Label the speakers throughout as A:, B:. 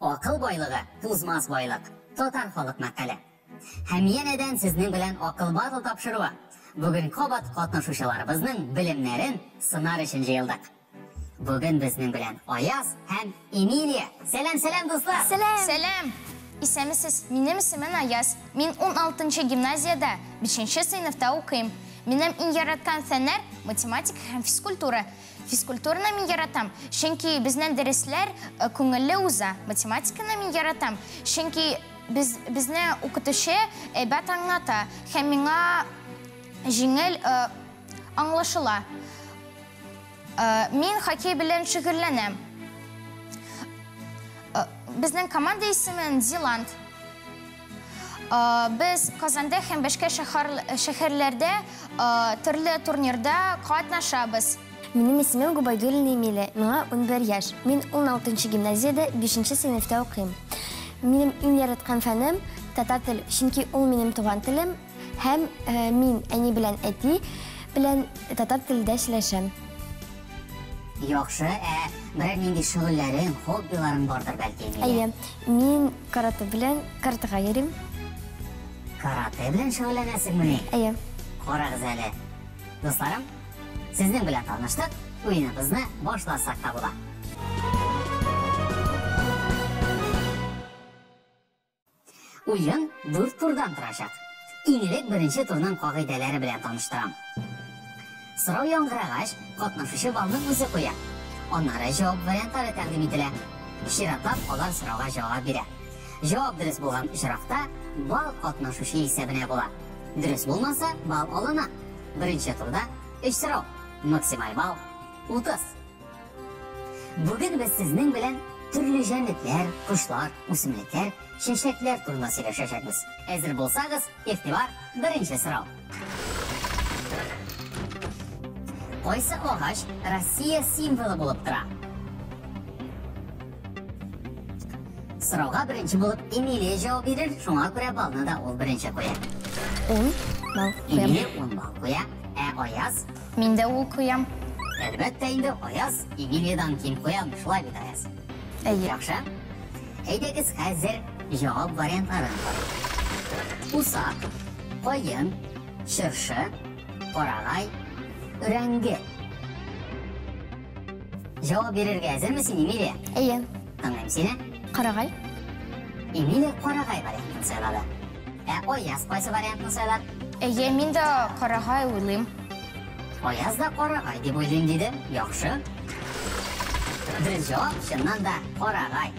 A: Акыл байлыгы, тузмас байлык. Татар халык мәкале. Һәм янәдән сезнең белән Акыл батл тапшыруы. Бүген кабат катнашучыларыбызның белемнәрен сынар өчен җыелдык. Бүген безнең белән Аяз һәм Эмилия. Сәлам, сәлам, дуслар!
B: Сәлам!
C: Сәлам! Исәнмесез, минем исемем Аяз. Мин 16 гимназиядә 5 сыйныфта укыйм. Минем иң яраткан фәннәр математика һәм физкультура. Физкультураны мин яратам, чөнки безнең дәресләр күңелле уза. Математиканы мин яратам, чөнки без, безне укытучы әйбәт аңлата һәм миңа җиңел аңлашыла. Мин хоккей белән шөгыльләнәм. Безнең команда исеме Зиланд. Без Казанда һәм башка шәһәрләрдә төрле турнирда катнашабыз.
B: Минем исемем Губайдуллина Эмилия, миңа 11 яшь. Мин 16 гимназиядә 5 сыйныфта укыйм. Минем иң яраткан фәнем татар теле, чөнки ул минем туган телем һәм мин әни белән әти белән татар телендә сөйләшәм.
A: Яхшы, ә берәр нинди шөгыльләрең, хоббиларың бардыр бәлки, Эмилия?
B: Әйе, мин каратэ белән каратэга йөрим.
A: Каратэ белән шөгыльләнәсеңмени?
B: Әйе.
A: Карагыз әле. Дусларым, сезнең белән таныштык, уеныбызны башласак та була. Уен 4 турдан торачак. Иң элек беренче турның кагыйдәләре белән таныштырам. Сорау яңгырагач, катнашучы балны үзе куя. Аннары җавап вариантлары тәкъдим ителә. Чиратлап алар сорауга җавап бирә. Җавап дөрес булган очракта, балл катнашучы исәбенә була. Дөрес булмаса, балл алына. Беренче турда 3 сорау, максималь балл 30. Бүген без сезнең белән төрле җәнлекләр, кошлар, үсемлекләр, чәчәкләр турында сөйләшәчәкбез. Әзер булсагыз, игътибар, беренче сорау. Кайсы агач Россия символы булып тора? Сорауга беренче булып Эмилия җавап бирер, шуңа күрә балны да ул беренче куя.
B: 10 балл куям.
A: Эмилия 10 балл куя, ә Аяз?
C: Мин дә ул куям.
A: Әлбәттә инде Аяз Эмилиядән ким куя, шулай бит, Аяз?
B: Әйе.
A: Яхшы. Әйдәгез хәзер җавап вариантларын карыйк. Усак, каен, чыршы, карагай, өрәңге. Җавап бирергә әзерме син, Эмилия?
B: Әйе.
A: Тыңлыйм сине.
B: Карагай.
A: Эмилия карагай вариантын сайлады. Ә Аяз кайсы вариантны сайлар?
C: Әйе, мин дә карагай уйлыйм.
A: Аяз да карагай дип уйлыйм диде. Яхшы. Дөрес җавап чыннан да карагай.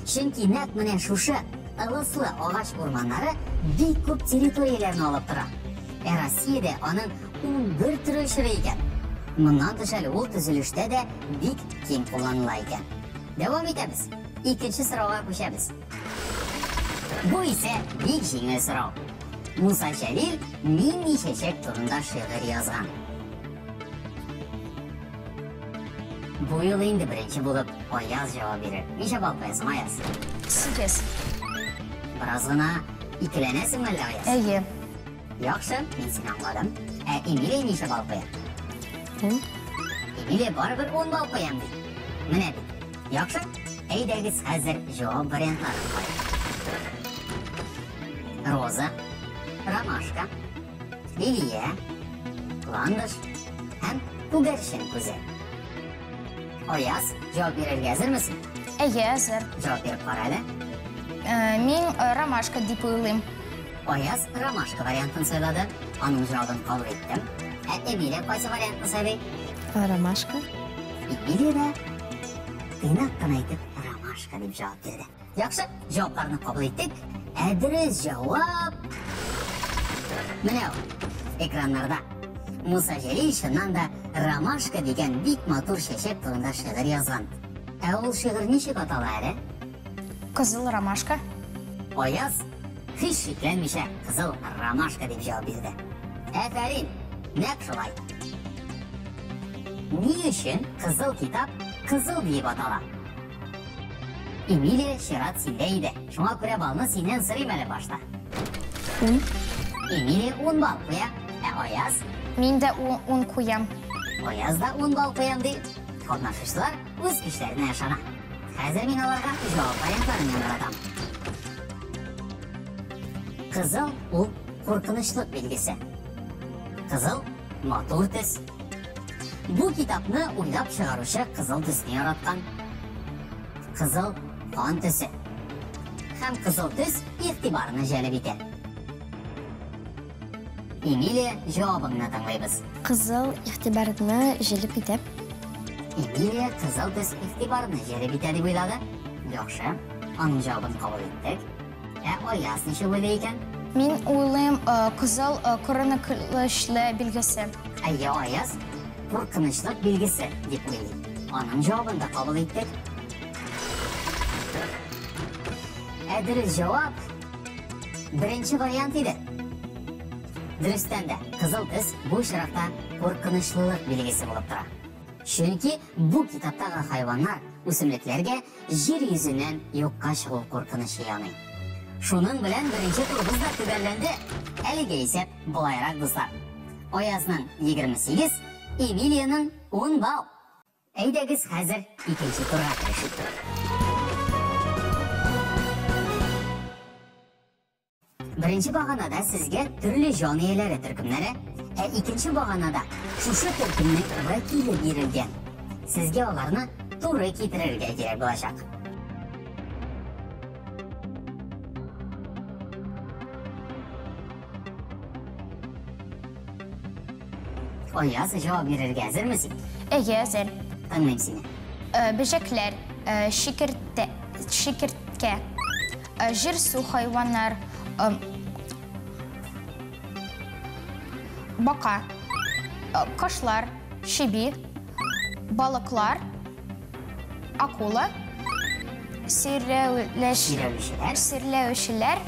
A: Чөнки нәкъ менә шушы ылыслы агач урманнары бик күп территорияләрне алып тора. Ә Россиядә аның 11 төре очрый икән. Моннан тыш әле ул төзелештә дә бик киң кулланыла икән. Дәвам итәбез. Икенче сорауга күчәбез. Бу исә бик җиңел сорау. Муса Җәлил нинди чәчәк турында шигырь язган? Бу юлы инде беренче булып Аяз җавап бирер. Ничә балл куясың, Аяз?
C: 8.
A: Бераз гына икеләнәсеңме әллә, Аяз?
C: Әйе.
A: Яхшы, мин сине аңладым. Ә Эмилия ничә балл куя?
B: 10.
A: Эмилия барыбер 10 балл куям ди. Менә бит. Яхшы, әйдәгез хәзер җавап вариантларын карыйк. Роза, ромашка, лилия, ландыш һәм күгәрчен күзе. Аяз, җавап бирергә әзермесең?
C: Әйе, әзер.
A: Җавап биреп кара әле.
C: Мин ромашка дип уйлыйм.
A: Аяз ромашка вариантын сайлады. Аның җавабын кабул иттем. Ә Эмилия кайсы вариантны сайлый?
B: Ромашка.
A: Эмилия дә тыйнак кына итеп ромашка дип җавап бирде. Яхшы, җавапларны кабул иттек. Ә дөрес җавап менә ул, экраннарда. Муса Җәлил чыннан да ромашка дигән бик матур чәчәк турында шигырь язган. Ә ул шигырь ничек атала әле?
C: Кызыл ромашка.
A: Аяз һич шикләнмичә кызыл ромашка дип җавап бирде. Афәрин, нәкъ шулай. Ни өчен кызыл китап кызыл диеп атала? Эмилия, чират синдә иде. Шуңа күрә балны синнән сорыйм әле башта.
B: 10.
A: Эмилия 10 балл куя, ә Аяз?
C: Мин дә 10 куям.
A: Аяз да 10 балл куям ди. Катнашучылар үз көчләренә ышана. Хәзер мин аларга җавап вариантларын яңгыратам. Кызыл ул куркынычлык билгесе. Кызыл матур төс. Бу китапны уйлап чыгаручы кызыл төсне яраткан. Кызыл кан төсе. Һәм кызыл төс игътибарны җәлеп итә. Эмилия, җавабыңны тыңлыйбыз.
B: Кызыл игътибарны җәлеп итә.
A: Эмилия кызыл төс игътибарны җәлеп итә дип уйлады. Яхшы. Аның җавабын кабул иттек. Ә Аяз ничек уйлый икән?
C: Мин уйлыйм, кызыл куркынычлы билгесе.
A: Әйе, Аяз куркынычлык билгесе дип уйлый. Аның җавабын да кабул иттек. Ә дөрес җавап беренче вариант иде. Дөрестән дә, кызыл төс бу очракта куркынычлылык билгесе булып тора. Чөнки бу китаптагы хайваннар үсемлекләргә җир йөзеннән юкка чыгу куркынычы яный. Шуның белән беренче турыбыз да төгәлләнде. Әлегә исәп болайрак, дуслар. Аязның 28, Эмилиянең 10 балл. Әйдәгез хәзер икенче турга керешик. Беренче баганада сезгә төрле җан ияләре төркемнәре, ә икенче баганада шушы төркемнең вәкиле бирелгән. Сезгә аларны туры китерергә кирәк булачак. Аяз, җавап бирергә әзерме син?
C: Әйе, әзер.
A: Тыңлыйм сине.
C: Бөҗәкләр, чикерткә, җир-су хайваннар, бака, кошлар, чеби, балыклар, акула,
A: Сөйрәүчеләр.
C: Сөйрәүчеләр,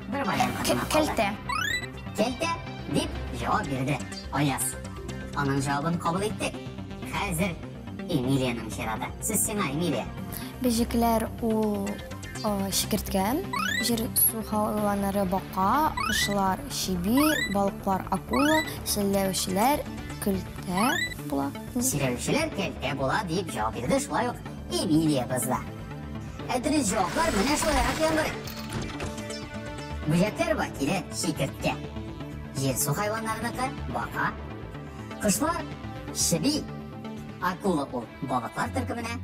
A: Бер вариант кына калды.
C: Кәлтә.
A: Кәлтә дип җавап бирде Аяз. Аның җавабын кабул иттек. Хәзер Эмилиянең чираты. Сүз сиңа, Эмилия.
B: Бөҗәкләр ул чикерткә, җир-су хайваннары бака, кошлар чеби, балыклар акула, сөйләүчеләр көлтә була.
A: Сөйләүчеләр кәлтә була дип җавап бирде шулай ук Эмилиябез дә. Ә дөрес җаваплар менә шулайрак яңгырый. Бөҗәкләр вәкиле чикерткә. Җир-су хайваннарыныкы бака. Кошлар чеби. Акула ул балыклар төркеменә,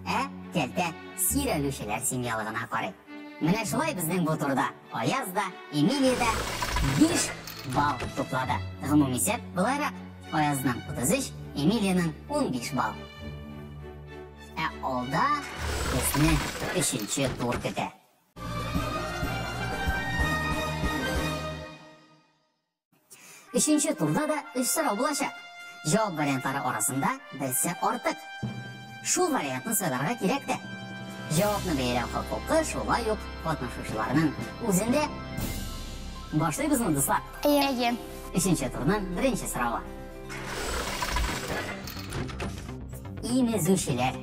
A: ә кәлтә сөйрәлүчеләр семьялыгына карый. Менә шулай безнең бу турда Аяз да, Эмилия дә 5 балл туплады. Гомум исәп болайрак: Аязның 33, Эмилиянең 15 балл. Ә алда безне өченче тур көтә. Өченче турда да өч сорау булачак. Җавап вариантлары арасында берсе артык. Шул вариантны сайларга кирәк тә. Җавапны бәяләү хокукы шулай ук катнашучыларның үзендә. Башлыйбызмы, дуслар?
C: Әйе.
A: Өченче турның беренче соравы. Имезүчеләр.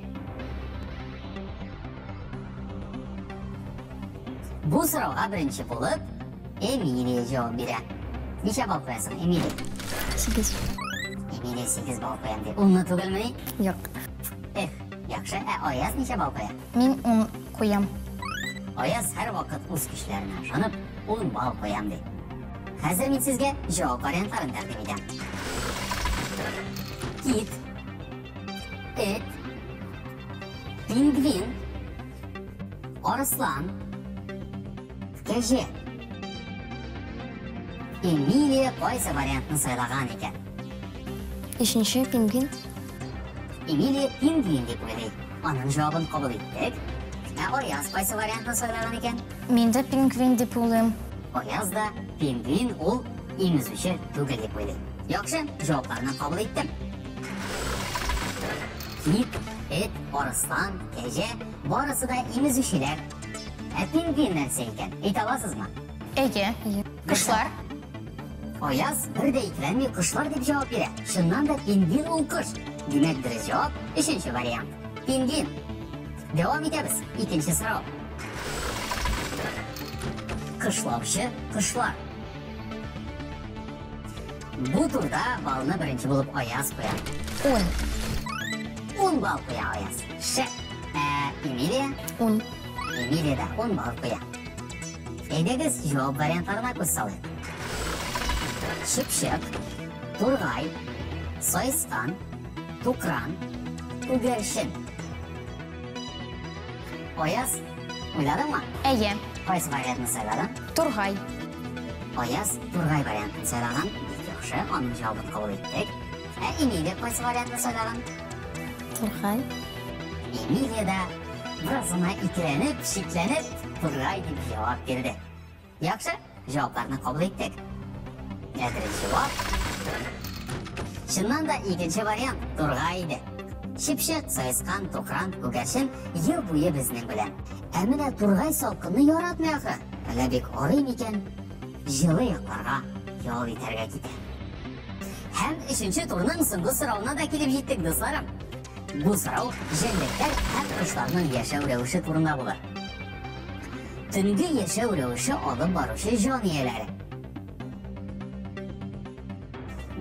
A: Бу сорауга беренче булып Эмилия җавап бирә. Ничә балл куясың, Эмилия?
B: 8.
A: Эмилия 8 балл куям ди. Унны түгелмени?
B: Юк.
A: Эх, яхшы. Ә Аяз ничә балл куя?
C: Мин 10 куям.
A: Аяз һәрвакыт үз көчләренә ышанып, 10 балл куям ди. Хәзер мин сезгә җавап вариантларын тәкъдим итәм. Кит, эт, пингвин, арыслан, кәҗә. Эмилия кайсы вариантны сайлаган икән?
B: Өченче пингвин.
A: Эмилия пингвин дип уйлый. Аның җавабын кабул иттек. Ә Аяз кайсы вариантны сайлаган икән?
C: Мин дә пингвин дип уйлыйм.
A: Аяз да пингвин ул имезүче түгел дип уйлый. Яхшы, җавапларны кабул иттем. Кит, эт, арыслан, кәҗә барысы да имезүчеләр. Ә пингвин нәрсә икән? Әйтә аласызмы?
C: Әйе.
B: Әйе.
C: Кошлар.
A: Аяз бер дә икеләнми кошлар дип җавап бирә. Чыннан да пингвин ул кош. Димәк, дөрес җавап өченче вариант. Пингвин. Дәвам итәбез. Икенче сорау. Кышлаучы кошлар. Бу турда балны беренче булып Аяз куя.
C: 10.
A: Ун балл куя Аяз. Шәп. Ә Эмилия?
B: 10.
A: Эмилия дә 10 балл куя. Әйдәгез, җавап вариантларына күз салыйк. Чыпчык, тургай, саескан, тукран, күгәрчен. Аяз, уйладыңмы?
C: Әйе.
A: Кайсы вариантны сайладың?
C: Тургай.
A: Аяз тургай вариантын сайлаган. Бик яхшы, аның җавабын кабул иттек. Ә Эмилия кайсы вариантны сайлаган?
B: Тургай.
A: Эмилия дә бераз гына икеләнеп, шикләнеп, тургай дип җавап бирде. Яхшы, җавапларны кабул иттек. Ә дөрес җавап Чыннан да икенче вариант тургай иде. Чыпчык, саескан, тукран, күгәрчен ел буе безнең белән. Ә менә тургай салкынны яратмый ахры. Әллә бик арый микән? Җылы якларга ял итәргә китә. Һәм өченче турның соңгы соравына да килеп җиттек, дусларым. Бу сорау җәнлекләр һәм кошларның яшәү рәвеше турында булыр. Төнге яшәү рәвеше алып баручы җан ияләре.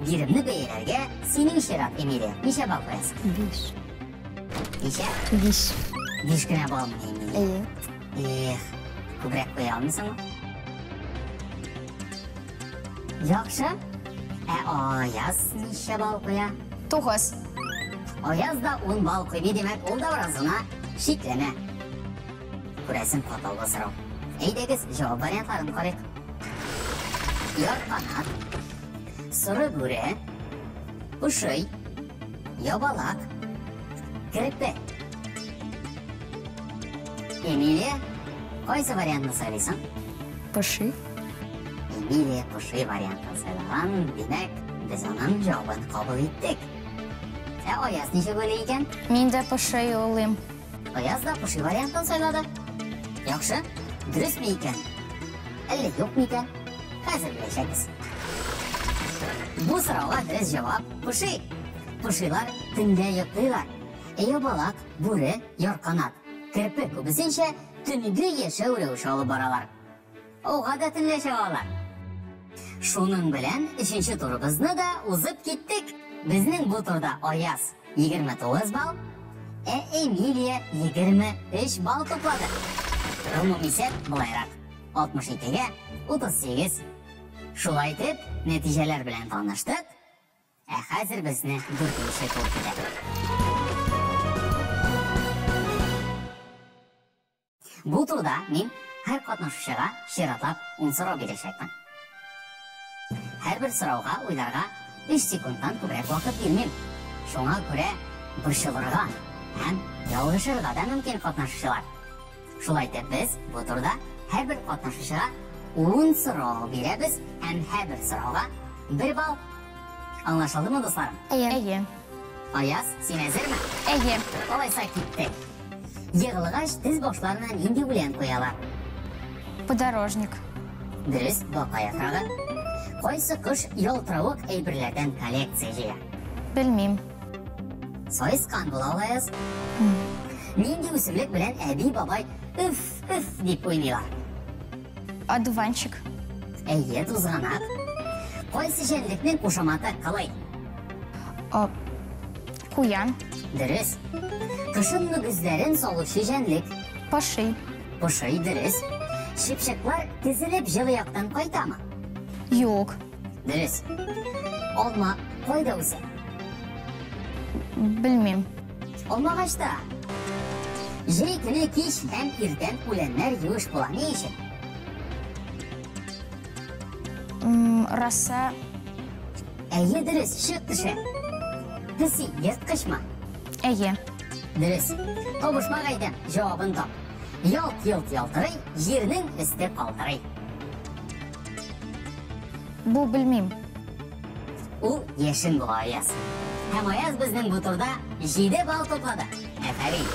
A: Биремне бәяләргә синең чират, Эмилия. Ничә балл куясың?
B: 5.
A: Ничә?
B: 5.
A: 5 кенә баллмыни, Эмилия?
B: Әйе.
A: Эх, күбрәк куя алмыйсыңмы? Яхшы. Ә Аяз ничә балл куя?
C: 9.
A: Аяз да 10 балл куймый, димәк, ул да бераз гына шикләнә. Күрәсең, катлаулы сорау. Әйдәгез, җавап вариантларын карыйк. Ярканат, соры бүре, пошый, ябалак, керпе. Эмилия, кайсы вариантны сайлыйсың?
B: Поши.
A: Эмилия пошый вариантын сайлаган, димәк, без аның җавабын кабул иттек. Ә Аяз ничек уйлый икән?
C: Мин дә поши уйлыйм.
A: Аяз да поши вариантын сайлады. Яхшы, дөресме икән? Әллә юкмы икән? Хәзер беләчәкбез. Бу сорауга дөрес җавап поши. Пошилар төнлә йоклыйлар. Ә ябалак, бүре, ярканат, керпе күбесенчә төнге яшәү рәвеше алып баралар. Ауга да төнлә чыгалар. Шуның белән өченче турыбызны да узып киттек. Безнең бу турда Аяз 29 балл, ә Эмилия 23 балл туплады. Гомум исәп болайрак: 62-гә 38. Шулай итеп, нәтиҗәләр белән таныштык. Ә хәзер безне дүртенче тур көтә. Бу турда мин һәр катнашучыга чиратлап 10 сорау бирәчәкмен. Һәрбер сорауга уйларга 3 секундтан күбрәк вакыт бирмим. Шуңа күрә борчылырга һәм ялгышырга да мөмкин катнашучылар. Шулай итеп без бу турда һәрбер катнашучыга 10 сорау бирәбез һәм һәрбер сорауга 1 балл. Аңлашылдымы, дусларым?
B: Әйе.
C: Әйе.
A: Аяз, син әзерме?
C: Әйе.
A: Алайса киттек. Егылгач, тез башларына нинди үлән куялар?
C: Подорожник.
A: Дөрес, бака яфрагы. Кайсы кош ялтыравык әйберләрдән коллекция җыя?
C: Белмим.
A: Саескан була ул, Аяз. Нинди үсемлек белән әби бабай өф өф дип уйныйлар?
C: Одуванчик.
A: Әйе, тузганак. Кайсы җәнлекнең кушаматы кылый?
C: Куян.
A: Дөрес. Кышын мөгезләрен салучы җәнлек.
C: Поши.
A: Поши, дөрес. Чыпчыклар тезелеп җылы яктан кайтамы?
C: Юк.
A: Дөрес. Алма кайда үсә?
C: Белмим.
A: Алмагачта. Җәй көне кич һәм иртән үләннәр юеш була. Ни өчен?
C: Роса.
A: Әйе, дөрес, чык төшә. Песи ерткычмы?
C: Әйе.
A: Дөрес. Табышмак әйтәм, җавабын тап. Ялт-йолт ялтырый, җирнең өсте калтырый.
C: Бу белмим.
A: Ул яшен була, Аяз. Һәм Аяз безнең бу турда 7 балл туплады. Афәрин.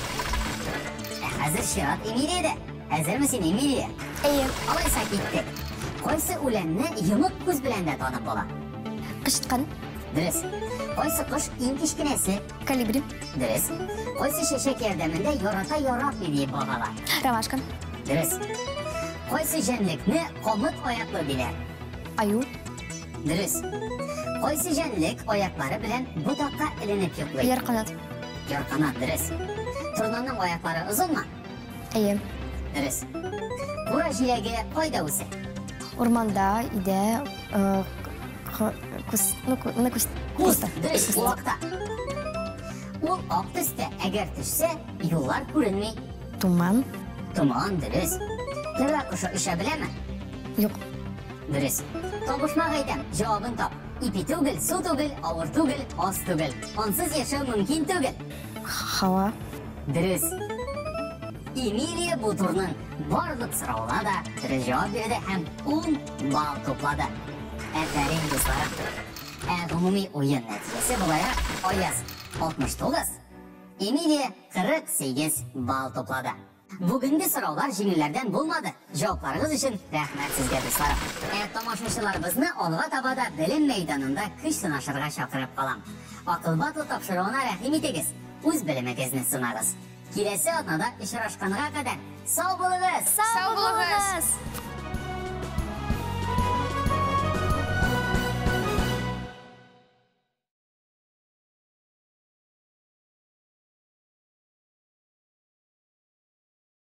A: Ә хәзер чират Эмилиядә. Әзерме син, Эмилия?
B: Әйе.
A: Алайса киттек. Кайсы үләнне йомык күз белән дә танып була?
B: Кычыткан.
A: Дөрес. Кайсы кош иң кечкенәсе?
B: Колибри.
A: Дөрес. Кайсы чәчәк ярдәмендә ярата яратмый диеп багалар?
B: Ромашка.
A: Дөрес. Кайсы җәнлекне камыт аяклы диләр?
B: Аю.
A: Дөрес. Кайсы җәнлек аяклары белән ботакка эленеп йоклый?
B: Ярканат.
A: Ярканат, дөрес. Торнаның аяклары озынмы?
B: Әйе.
A: Дөрес. Кура җиләге кайда үсә?
B: Урманда, өйдә, э, кус, ну, на куст.
A: Куст, дөрес, куакта. Ул ак төстә, әгәр төшсә, юллар күренми.
B: Туман.
A: Томан, дөрес. Тәвә кошы оча беләме?
B: Юк.
A: Дөрес. Табышмак әйтәм, җавабын тап. Ипи түгел, су түгел, авыр түгел, аз түгел. Ансыз яшәү мөмкин түгел.
B: Һава.
A: Дөрес. Эмилия бу турның барлык соравына да дөрес җавап бирде һәм 10 балл туплады. Афәрин, дусларым. Ә гомуми уен нәтиҗәсе буларак Аяз 69, Эмилия 48 балл туплады. Бүгенге сораулар җиңелләрдән булмады. Җавапларыгыз өчен рәхмәт сезгә, дусларым. Ә тамашачыларыбызны алга таба да белем мәйданында көч сынашырга чакырып калам. Акыл батл тапшыруына рәхим итегез, үз белемегезне сынагыз. Киләсе атнада очрашканга кадәр сау булыгыз!
C: Сау булыгыз!